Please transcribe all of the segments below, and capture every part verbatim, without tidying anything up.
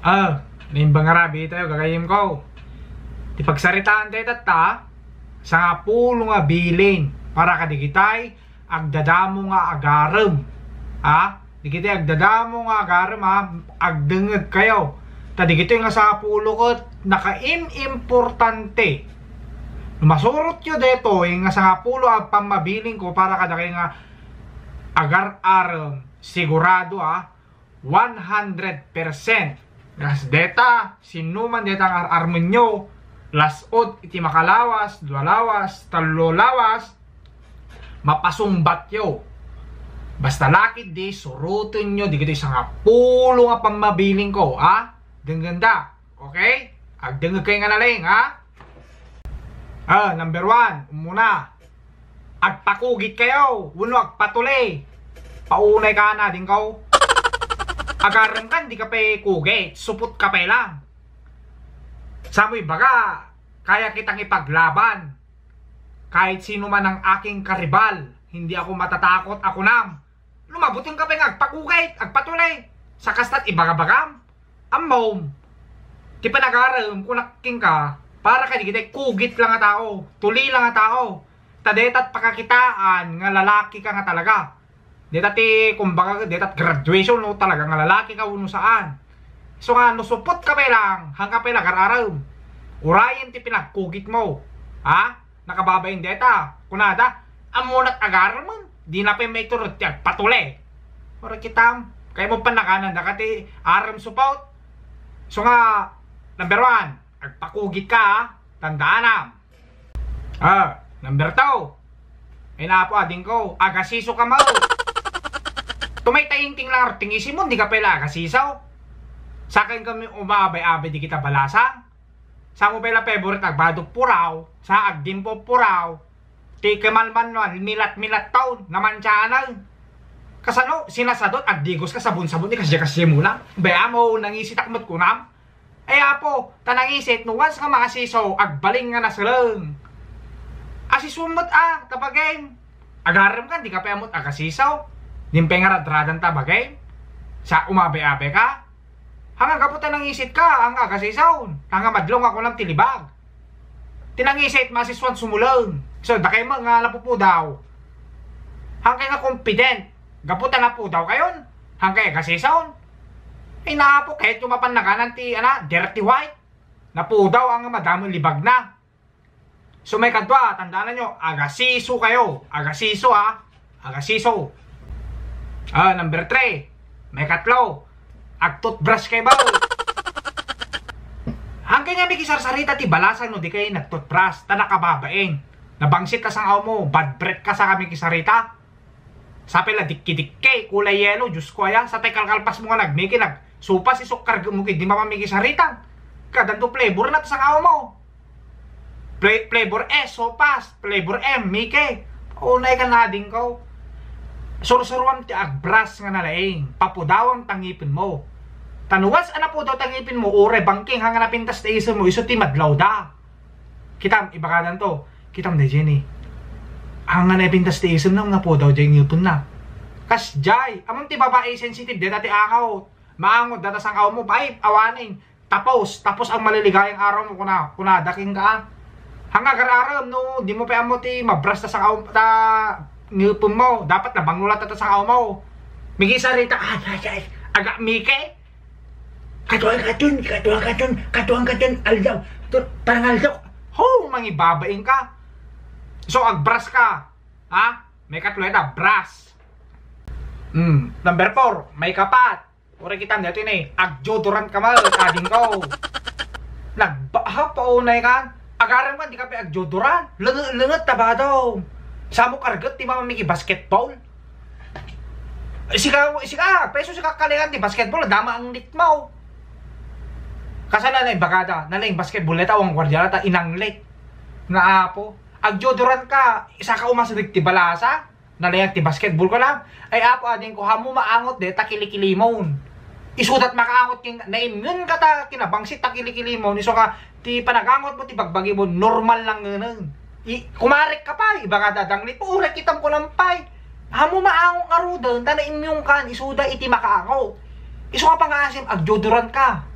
Ah, naimbag nga rabii tayo, gagayyem ko. Ti pagsaritaan tayo tatta, sangapulo nga bilin para kadagitay agdadamo nga agarem. Ha? Dagitay agdadamo nga agarem, ha? Agdengngeg kayo. Ta dagitoy nga sangapulo ket nakaim-importante. No masurotyo daytoy nga sangapulo a pammabilin ko para kadagitay nga agar-arem, sigurado, ha? One hundred percent. Kas deta, sinuman deta nga ar-armenyo, las-ud iti makalawas, dua lawas, tallo lawas, mapasungbatyo. Basta lakit di, surutenyo, dagitoy sangapulo nga pammabilin ko, ha? Denggenda. Okay? Agdengngeg kayo nga nalaing, ha? Ah, number one, umuna. Agpakugit kayo, wenno agpatuli. Paunay ka na, dingkaw. Agarem kan, di ka pay kugit, supot ka pay lang. Samoy baga, kaya kitang ipaglaban. Kahit sino man ang aking karibal, hindi ako matatakot, ako nam. Lumabuteng ka pay nga agpakugit, agpatuli. Sa kastat ibagabagam. Ammom. Ti panagarem, kunakking ka, para ka di kita kugit lang nga tao, tuli lang nga tao. Ta detat pakakitaan nga lalaki ka nga talaga. Deta ti, kumbaga, detat graduation, no, talaga nga lalaki ka, uno saan. So nga, no supot ka pay lang, hang ka pay lang, agar-arem. Urayen ti pinagkugit mo. Ha? Nakababain deta. Kunada, ammonak agarem, di na pay maiturod ti agpatuli. Ora kitam, kay mo panakanan, daka ti arem supot. So nga, number one, agpakugit ka, ha? Tandaanam. Ah, number two. Ay, napo, ading ko, agasiso ka mo. Tumaytaingting lang, tingisimon, di ka pay la agasiso. Saken kami umabay-abay di kita balasa. Sa mo pay la favorite agbado puraw, sa agdimpo puraw. Ti kemalman no, milat-milat taon, naman siya anay. Kasano, sinasadot, agdigos ka, sabon-sabon, di kasya-kasya mo lang. Baya mo, nangisit akmat kunam. Ay, apo, ta nangisit, no once nga maasiso, agbaling nga naseleng. Asisumot, ah, ta bagay. Agarem ka, di ka pay amot agasiso. Dimpay nga radradan ta bagay. Sa umabay-abay ka. Hanga gapu ta nangisit ka, hanga agasiso. Hanga madlong ako ng tilibag. Ti nangisit, masisuan sumuleng. So, dakay mo nga napupudaw. Hangkay nga confident. Gapu ta napudaw kayon. Hangkay agasisaon. Ay, naapo, kahit yung mapan naganan ti, ana, dirty white. Napudaw ang madamo libag na. So, may kadwa, tandaan nyo, agasiso kayo. Agasiso, ha? Agasiso. Ah, number three. May katlo. Agtoothbrush kayo ba? Hanggang nga mikisarsarita ti balasang no di kayo nagtoothbrush, ta nakababain. Nabangsit ka sa nga mo, bad breath ka sa kami kisarita. Sapay la dikki-dikki, kulay yellow, Diyos ko aya, sapay kalkalpas mo nga nagmiki, nagsupas, isukkargem mo kay di mamamiki sarita. Kadanto flavor na to sa nga mo. Fla-, flavor S, sopas, flavor M, miki. Unay ka nading ko. Sursuruam ti agbras nga nalaing, papudawam ta ngipin mo. Tanuas a napudaw ta ngipin mo, uray bangking hanga napintas ta isem mo, isu ti madlaw da. Kitam, ibagadan to. Kitam da, Jenny. Hanga napintas ti isem na, napudaw jay ngipin na. Kas jay, amon ti babae sensitive, deta ti angaw. Maangot, data sang aw mo, ay, awaning. Tapos, tapos ang maliligayang araw mo, kuna, kuna, daking ka, ah. Hanga agar-aram, no, di mo pa amo ti mabras ta sang aw, ta, ngipin mo. Dapat nabangnulat ta sang aw mo. Migi sarita, ay, ay, ay, aga, Mike. Kaduang katon, kaduang katon, kaduang katon, aldaw. Tu-, parang aldaw. Ho, mangibabaing ka. So, agbras ka. Ha? May katlo ita, bras. Hmm, number four, may kapat. Uri kita niya, tini, agdeodorant ka mal, ading ko. Nagbaha pa unay kan. Agarem kan, di ka pa agdeodorant. Lenget-lenget, tabado. Samo karget, ti mama migi basketball. Sika, sika, peso sika kalingan ti basketball, dama ang lit mo. Kasala na ibagada, naling basketball, leta, ang gwardiya, ta inanglit. Naapo. Agdeodorant ka, isa ka umasrig ti balasa, nalayag ti basketball ka lang. Ay, apo, ading ko, hamo maangot, de, ta kilikilimon. Isudat makaangot, king, na-immune ka ta, kinabangsit, ta kilikilimon. Iso ka, ti panagangot mo, ti bagbagi mo, normal lang ngenen. I, kumarek ka pa, iba nga dadanglit mo, uray kitam ko lang pay. Hamo maangot nga ruden, ta na-immune kan, isuda iti makaangot. Iso ka pangaasim, agdeodorant ka.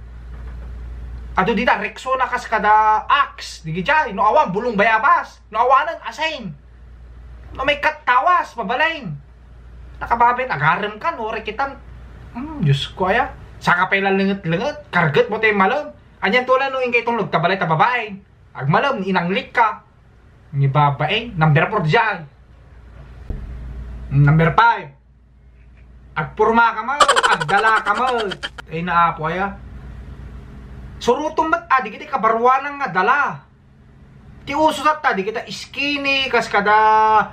Adu dita, Rexona kas kada Axe, digidiay, no awan, bulong bayabas, no awanen, asin. No may kattawas, mabalin. Nakababain, agarem ka, no, rekitan. Hmm, Diyos ko, aya. Saka pay la lenget-lenget, karget mo tayo malem. Anyan tula no, ingkay itong nagtabalay ta babae. Agmalem, inanglik ka. Ni babae, number four diyan. Number five. Agpurma ka mo, agdala ka mo. Ay, naapo, aya. Surutom met, ah, di kita kabaruanan nga dala. Ti uso tatta, di kita skinny, kas kada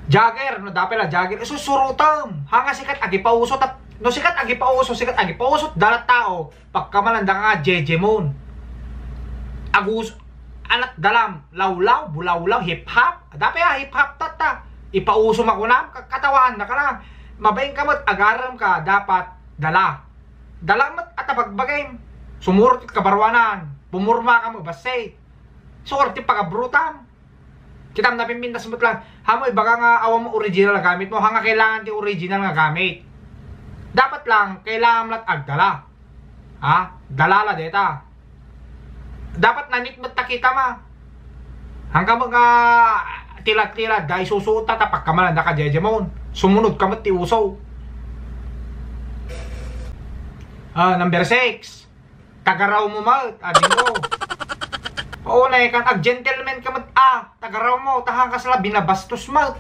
jogger, no, dapay la jogger. Isu surutom. Hanga sikat agipauso, tat-, no, sikat agipauso, sikat agipauso, dala tao. Pagkamalanda ka nga, Jejemon. Agus, anak dalam, lawlaw, bulawlaw, hip-hop. Dapay a, hip-hop tatta. Ipauso makunam, ka-, katawan na ka na. Mabain ka met, agarem ka, dapat, dala. Dala met, at abagbagim. Sumurot ket kabaruanan. Pumurma ka mo, basta. Sukat ti pagabrutam. Kitam, napimpintas met lang. Hamo, ibaga nga awan mo original nga gamit mo. Hanga kailangan ti original nga gamit. Dapat lang, kailangan mo lang agdala. Ha? Dalala deta. Dapat nanit met ta kita ma. Hangka mo nga tilat-tilat, da isusuot ta, ta pagkamalan da ka, Jejemon. Sumunod ka met ti uso. Ah, number six. Tagaraw mo met, ading ko. Oo, na kan ag-gentleman ka met, ah, tagaraw mo, ta hangkas la binabastos met.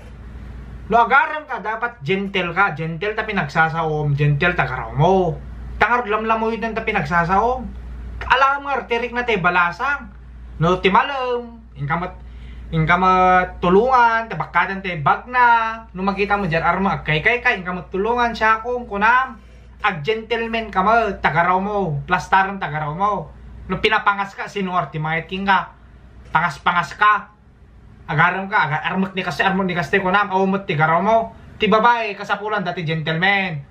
No agarem ka, dapat gentle ka, gentle ta pinagsasaom, gentle tagaraw mo. Tangarod lamlamuy ta pinagsasaom. Alam nga, artirik na tay balasang. No, ti malem, inka met, inka met tulungan, ta bakkadan tay bagna. No makita mo diyan, arma, agkaykay ka, inka met tulungan, siya akong, kunam. Ag-gentleman ka mo, tagaraw mo, plastaran tagaraw mo. No pinapangas ka, sinuwar ti mayat king ka. Pangas-pangas ka. Agarem ka, aga-, armek ni kasi, armek ni kasi, kunam, aw met ti garaw mo. Ti babae, kasapulan, dati gentleman.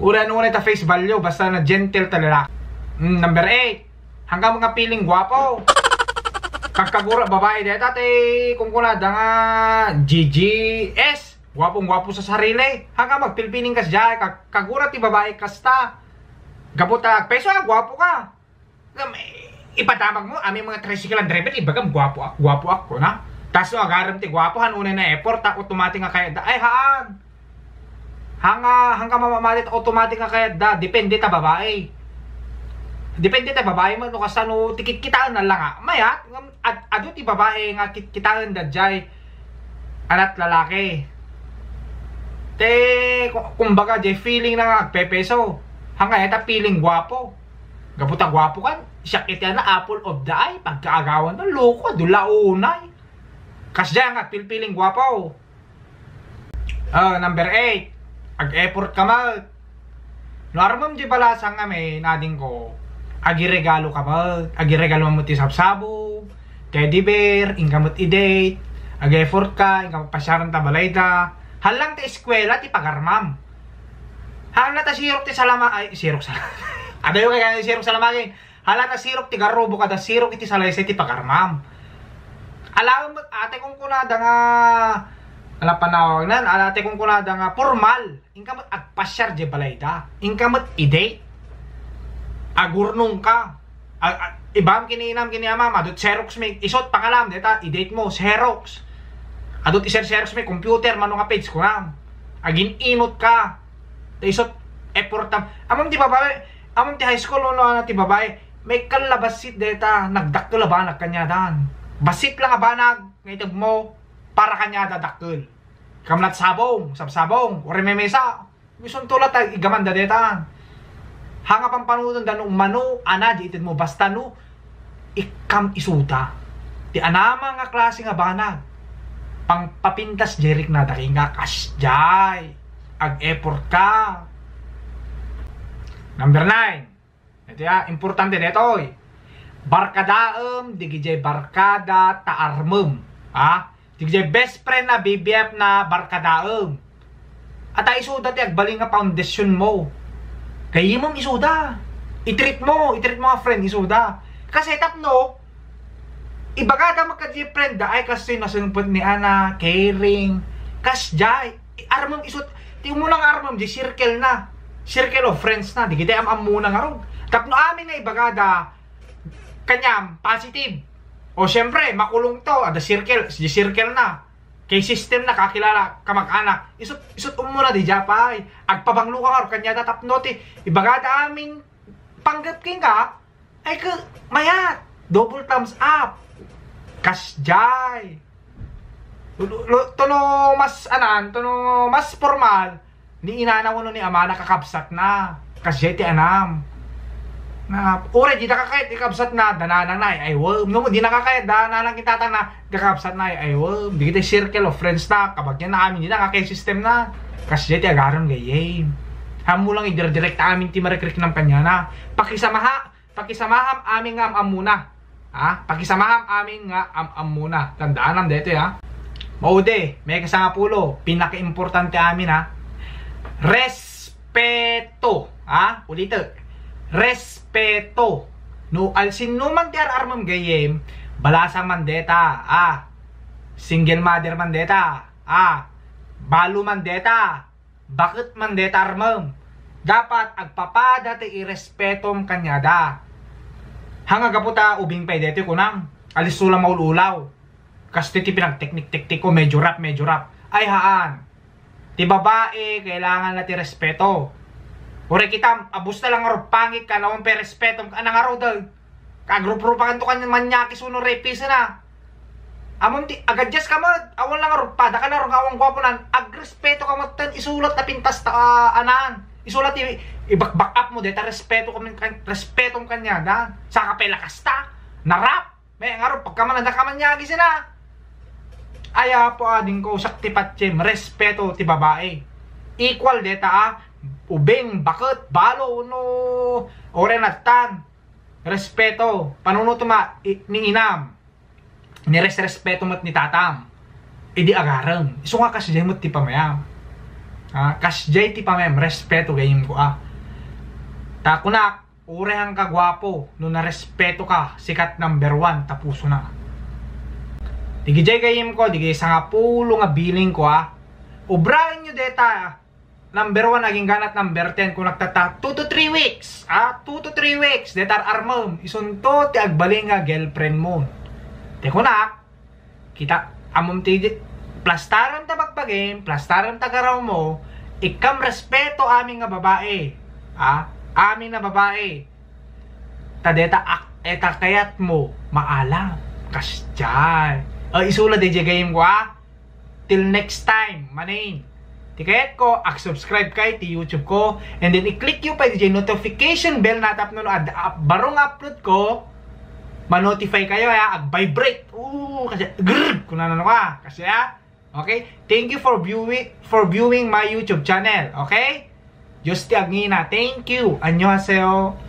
Ura nunay ta face value, basta na gentle ta lalaki. Mm, number eight. Hanggang mga feeling gwapo. Pagkagura babae, deta, ti kungkunada nga G G S. Gwapong-gwapo sa sarili. Hangka magpilpiling kas diay, kag-, kagura ti babae kasta. Gapu ta, peso a, gwapo ka. Ngem, eh, ipadamag mo, amin mga tricycle driver, ibagam, gwapo ak, gwapo ak, kuna. Tas no, agarem ti gwapo, han unay na effort, ta automatic nga kayat da. Ay, haan. Hanga, hangka mamamalit, automatic nga kayat da, depende ta babae. Depende ta babae mo, no, kasano, tikit kitaan na lang, ah. Mayat, ngem, ad-, adu ti babae nga kit-, kitaen da jay anak lalaki. Te, ku-, kumbaga, jay feeling na nga agpepeso. Hangga eta feeling gwapo. Gapu ta gwapo kan, siak iti ana apple of the eye, pagkaagawan na, loko, dula unay. Kas jay nga agpilpiling gwapo. Ah, number eight, ag-effort ka met. No armem di balasang amin, ading ko, agiregalo ka met, agiregalo mo ti sabsabong, teddy bear, inka met i-date, ag-effort ka, inka met pasiaran ta balay da. Hallang ti eskwela ti pagarmam. Hala ta sirok ti salama-, ay, sirok sa-, adayo kay kaya sirok salamagin. Hala ta sirok ti garrubo kada sirok iti salaysay ti pagarmam. Alaem met, ate, kungkunada nga, ala panawag nan, ala, ate, kungkunada nga formal. Inka met agpasiar di balayda. Inka met i-date. Agurnong ka. A-, a-, ibam kini inam kini amam, adut Xerox mi. Isut pangalam, deta, i-date mo, Xerox. Adut iser Xerox mi, computer, mano nga page, kunam. Agin-inot ka. Ta isut, effort tam. Amam ti babae, amam ti high school, no, no, ano, ti babae. May kalla bassit deta, nagdakkel a banag kanyadan. Bassit lang a banag, nga iteg mo, para kanyada dakkel. Kamlat sabong, sabsabong, o rememesa. Misuntulat a igamanda deta. Hanga pampanutan da no mano, ana, di ited mo, basta no, ikkam isuda. Ti anama nga klase nga banag. Pangpapintas jerik na daging nga kasjay. Ag-effort ka. Number nine. Iti, ah, importante detoy. Barkadaem, digijay barkada, ta armem. Ha? Digijay best friend na, B B F na, barkadaem. Ata isuda ti agbalin nga foundation mo. Gayyemem isuda. I-treat mo, i-treat mo nga friend, isuda. Kasi tapno, ibagada mo kadi friend da, ay kastoy nasungpet ni ana, caring. Kasjay, armem isut, ti umuna nga armem, di circle na. circle of friends na, dagiti am-ammona ngarud. Tapno amin nga ibagada kaniam positive. O, siyempre, makulong to, adda circle, di circle na. Kay system na, kakilala, kamag-anak. Isut, isut-om mo na diay pay. Agpabanglo ka ngarud kaniada tapno ti ibagada amin panggep kenka, ay, ka, mayat. Double thumbs up. Kasdiay. Lo, lo, to no mas, anan, to no mas formal, ni inana wenno ni amana kakabsatna. Kasdiay ti anam. Na, uray, dida kakayat ti kabsatna, da nanangna ay-aywem. No, dina kakayat, da nanang ken tatangna, da kabsatna ay-aywem. Dagiti circle of friends na, kabagianna amin dida nga kay system na. Kasdiay ti agarem gayyem. Ammo lang idirdirekta amin ti marikriknam kaniana. Pakisamaha, pakisamaam amin nga am-ammona. Ha? Pakisamaam amin nga am-ammona. Tandaanam daytoy, ha? Maudi, may kasangapulo, pinakaimportante amin, ha? Respeto, ha? Ulitek. Respeto. No, al-, sinno man ti ar-armem gayyem, balasa man deta, ah. Single mother man deta, ah. Balo man deta, baket man deta armem. Dapat agpapada ti irespetom kaniada. Haan, gapu ta ubing pay daytoy kunam, aliso la maul-ulaw. Kastoy ti pinagteknik-teknik ko, medyo rough, medyo rough. Ay, haan. Ti babae, kailanganna ti respeto. Uray kitam, abus na lang ngarud pangit ka, awan pay respetom ka, anang ngarud, eh. Kagruprupakan to kan manyakis wenno rapisna. Ammom ti, agadyas ka met, awan lang ngarud, pada ka lang ngarud nga awan guaponan, agrespeto ka met ten, isulat na pintas ta, ah, anan. Isulat i, i-back, back up mo, deta respeto ka men, kan, respetom kaniada. Saka pay lakas ta, narap. May ngarud, pagkamana, da ka manyakis na. Ay, apo, adingko, usak ti patiem, respeto ti babae. Equal deta, ah, ubing, baket, balo, no, uray nattan. Respeto. Panunotem a, i-, ni inam. Ni resrespeto met ni tatam. Idi agarem. Isu nga kasdiay met ti pamayam. Ha? Kasdiay ti pamayam. Respeto gayyem ko, ah. Ta kunak, uray haan ka guapo, no narespeto ka, sikat number one, ta pusona. Digidiay gayyem ko, digi sangapulo nga bilin ko, ah. Ubraen yo deta, number one, agingganat number ten, kunak ta, ta, two to three weeks, ah, two to three weeks, deta ar-armem, isunto ti agbalin nga girlfriend mo. Ti kunak, kita, ammom ti, plastarem ta bagbagim, plastarem ta garaw mo, ikkam respeto amin nga babae, ah, amin nga babae. Ta deta ak-, eta kayat mo, maalam, kasdiay. O, isu la diay gayyem ko, ah. Till next time, manen. Ti kayat ko, ag-subscribe kay ti YouTube ko, and then i-click yo pay diay notification bell na tapno no ad-, ap-, baro nga upload ko, ma-notify kayo, ha, ag-vibrate. Oo, kasi, grrr, kunana no ka, kasi, ha. Okay? Thank you for viewing, for viewing my YouTube channel, okay? Diyos ti agngina. Thank you. 안녕하세요.